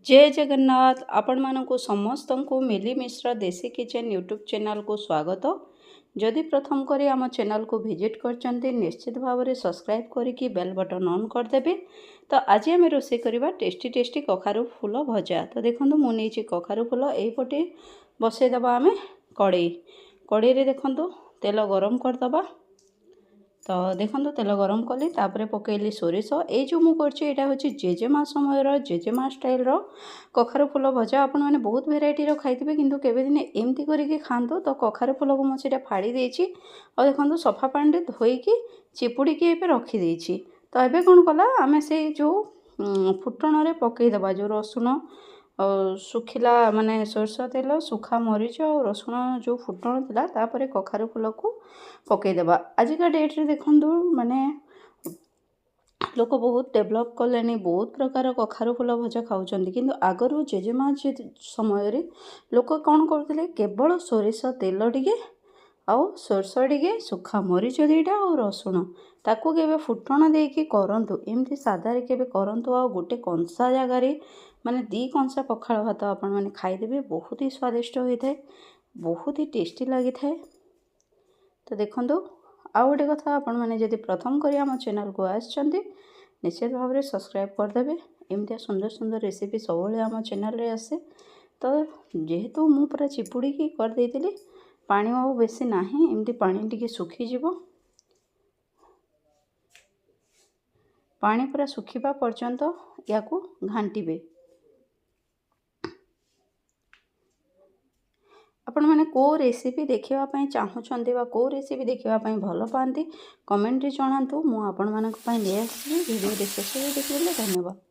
ଜୟ ଜଗନ୍ନାଥ। ଆପଣମାନଙ୍କୁ ସମସ୍ତଙ୍କୁ ମିଲି ମିଶ୍ର ଦେଶୀ କିଚେନ୍ ୟୁଟ୍ୟୁବ୍ ଚ୍ୟାନେଲ୍କୁ ସ୍ୱାଗତ। ଯଦି ପ୍ରଥମ କରି ଆମ ଚ୍ୟାନେଲ୍କୁ ଭିଜିଟ୍ କରିଛନ୍ତି, ନିଶ୍ଚିତ ଭାବରେ ସବସ୍କ୍ରାଇବ୍ କରିକି ବେଲ୍ ବଟନ୍ ଅନ୍ କରିଦେବେ। ତ ଆଜି ଆମେ ରୋଷେଇ କରିବା ଟେଷ୍ଟି ଟେଷ୍ଟି କଖାରୁ ଫୁଲ ଭଜା। ତ ଦେଖନ୍ତୁ, ମୁଁ ନେଇଛି କଖାରୁ ଫୁଲ। ଏଇପଟେ ବସେଇଦେବା ଆମେ କଡ଼େଇ। କଡ଼େଇରେ ଦେଖନ୍ତୁ, ତେଲ ଗରମ କରିଦେବା। ତ ଦେଖନ୍ତୁ, ତେଲ ଗରମ କଲି, ତାପରେ ପକାଇଲି ସୋରିଷ। ଏଇ ଯେଉଁ ମୁଁ କରୁଛି, ଏଇଟା ହେଉଛି ଜେଜେମା ସମୟର, ଜେଜେମା ଷ୍ଟାଇଲ୍ର କଖାରୁ ଫୁଲ ଭଜା। ଆପଣମାନେ ବହୁତ ଭେରାଇଟିର ଖାଇଥିବେ, କିନ୍ତୁ କେବେ ଦିନେ ଏମିତି କରିକି ଖାଆନ୍ତୁ। ତ କଖାରୁ ଫୁଲକୁ ମୁଁ ସେଇଟା ଫାଡ଼ି ଦେଇଛି ଆଉ ଦେଖନ୍ତୁ, ସଫା ପାଣିରେ ଧୋଇକି ଚିପୁଡ଼ିକି ଏବେ ରଖିଦେଇଛି। ତ ଏବେ କ'ଣ କଲା, ଆମେ ସେଇ ଯେଉଁ ଫୁଟଣରେ ପକାଇଦେବା, ଯେଉଁ ରସୁଣ ଶୁଖିଲା, ମାନେ ସୋରିଷ ତେଲ, ଶୁଖା ମରିଚ ଆଉ ରସୁଣ ଯେଉଁ ଫୁଟଣ ଥିଲା, ତାପରେ କଖାରୁ ଫୁଲକୁ ପକାଇଦେବା। ଆଜିକା ଡେଟ୍ରେ ଦେଖନ୍ତୁ, ମାନେ ଲୋକ ବହୁତ ଡେଭଲପ୍ କଲେଣି, ବହୁତ ପ୍ରକାର କଖାରୁ ଫୁଲ ଭଜା ଖାଉଛନ୍ତି। କିନ୍ତୁ ଆଗରୁ ଜେଜେମା ସମୟରେ ଲୋକ କ'ଣ କରୁଥିଲେ? କେବଳ ସୋରିଷ ତେଲ ଟିକେ ଆଉ ସୋରିଷ ଟିକେ, ଶୁଖା ମରିଚ 2ଟା ଆଉ ରସୁଣ, ତାକୁ କେବେ ଫୁଟଣ ଦେଇକି କରନ୍ତୁ, ଏମିତି ସାଦାରେ କେବେ କରନ୍ତୁ, ଆଉ ଗୋଟେ କଂସା ଜାଗାରେ, ମାନେ 2 କଂସା ପଖାଳ ଭାତ ଆପଣମାନେ ଖାଇଦେବେ। ବହୁତ ହି ସ୍ୱାଦିଷ୍ଟ ହୋଇଥାଏ, ବହୁତ ହି ଟେଷ୍ଟି ଲାଗିଥାଏ। ତ ଦେଖନ୍ତୁ, ଆଉ ଗୋଟେ କଥା, ଆପଣମାନେ ଯଦି ପ୍ରଥମ କରି ଆମ ଚ୍ୟାନେଲ୍କୁ ଆସିଛନ୍ତି, ନିଶ୍ଚିତ ଭାବରେ ସବସ୍କ୍ରାଇବ୍ କରିଦେବେ। ଏମିତିଆ ସୁନ୍ଦର ସୁନ୍ଦର ରେସିପି ସବୁବେଳେ ଆମ ଚ୍ୟାନେଲ୍ରେ ଆସେ। ତ ଯେହେତୁ ମୁଁ ପୁରା ଚିପୁଡ଼ିକି କରିଦେଇଥିଲି, ପାଣି ଆଉ ବେଶୀ ନାହିଁ। ଏମିତି ପାଣି ଟିକେ ଶୁଖିଯିବ। ପାଣି ପୁରା ଶୁଖିବା ପର୍ଯ୍ୟନ୍ତ ୟାକୁ ଘାଣ୍ଟିବେ। ଆପଣମାନେ କେଉଁ ରେସିପି ଦେଖିବା ପାଇଁ ଚାହୁଁଛନ୍ତି ବା କେଉଁ ରେସିପି ଦେଖିବା ପାଇଁ ଭଲ ପାଆନ୍ତି, କମେଣ୍ଟରେ ଜଣାନ୍ତୁ। ମୁଁ ଆପଣମାନଙ୍କ ପାଇଁ ନେଇ ଆସିବି। ଭିଡ଼ିଓଟି ଶେଷ ଦେଖିଦେଲେ ଧନ୍ୟବାଦ।